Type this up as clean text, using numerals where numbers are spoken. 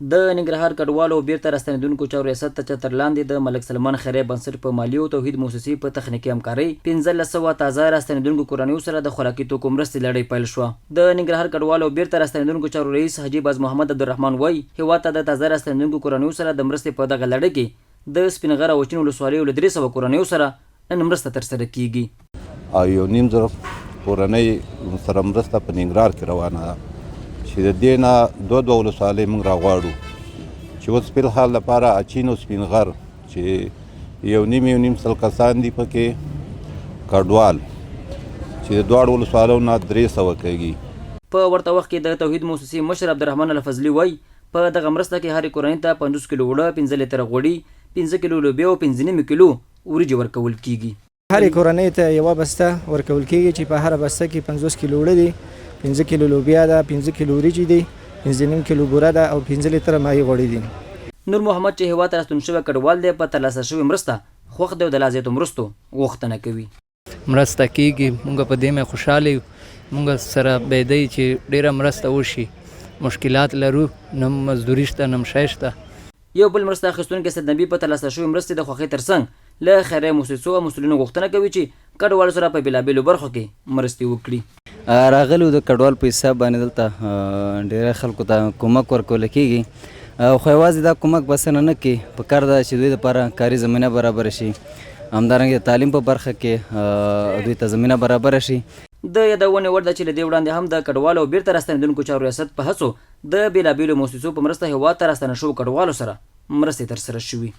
د ننګرهار کډوالو او بیرته راستنېدونکو چارو ریاست تر چتر لاندې د ملک سلمان خیریه بنسټ په مالي او توحید موسسې په تخنیکي همکارۍ 1500 تازه راستنېدونکو کورنیو سره د خوراکي توکو مرستې لړۍ پیل شوه. د ننګرهار کډوالو او بیرته راستنېدونکو چارو رئیس حاجي باز محمد عبدالرحمن وايي، هېواد ته د تازه راستنېدونکو کورنیو سره د مرستې په دغه لړۍ کې د سپین غر او اچین ولسوالیو له 300 کورنیو سره نن مرسته ترسره کیږي. او یو نیم زر کورنۍ سره مرسته په ننګرهار کې روانه ده چې د دې نه دوه دوه ولسوالۍ موږ راغواړو چې اوس په الحال لپاره اچین او سپین غر چې یو نیم یو نیم سل کسان دي پکې کډوال چې د دواړو ولسوالیو نه 300 کېږي. په ورته وخت کې د توحید موسسې مشر عبدالرحمن الفضلي وايي، په دغه مرسته کې هرې کورنۍ ته 50 کیلو اوړه، 5 لیتره غوړي، 5 کیلو لوبیا او پنځه نیمې کیلو وریجې ورکول کېږي. هرې کورنۍ ته یوه بسته ورکول کېږي چې په هره بسته کې 50 کیلو اوړه دي، 5 کیلو لوبیا ده، 5 کیلو وریجې دي، پنځه نیم کیلو بوره ده او 5 لیتره مایع غوړي دي. نور محمد چې هېواد ته راستون شوی کډوال دی، په ترلاسه شوې مرسته خوښ دی او د لا زیاتو مرستو غوښتنه کوي. مرسته کیږي مونږ په دې مې خوشاله یو، مونږ سره به دی چې ډیره مرسته وشي، مشکلات لرو، نه مزدوري شته نه شی شته. یو بل مرسته اخیستونکی سید نبي په ترلاسه شوې مرستې د خوښۍ ترڅنګ له خیریه موسسو او مسؤلینو غوښتنه کوي چې کډوالو سره په بېلابېلو برخو کې مرستې وکړي. راغلي د کډوال په حساب باندې دلته ډیری خلکو ته کومک ورکول کیږي خو یوازې دا کومک بسنه نه کوي، په کار ده چې دوی لپاره کاري زمینه برابره شي، همدارنګه د تعلیم په برخه کې دوی ته زمینه برابره شي. د یادونې وړ ده چې له دې وړاندې هم د کډوالو او بیرته راستنېدونکو چارو ریاست په هڅو د بېلابېلو موسسو په مرسته هېواد ته راستانه شوو کډوالو سره مرستې ترسره شوي.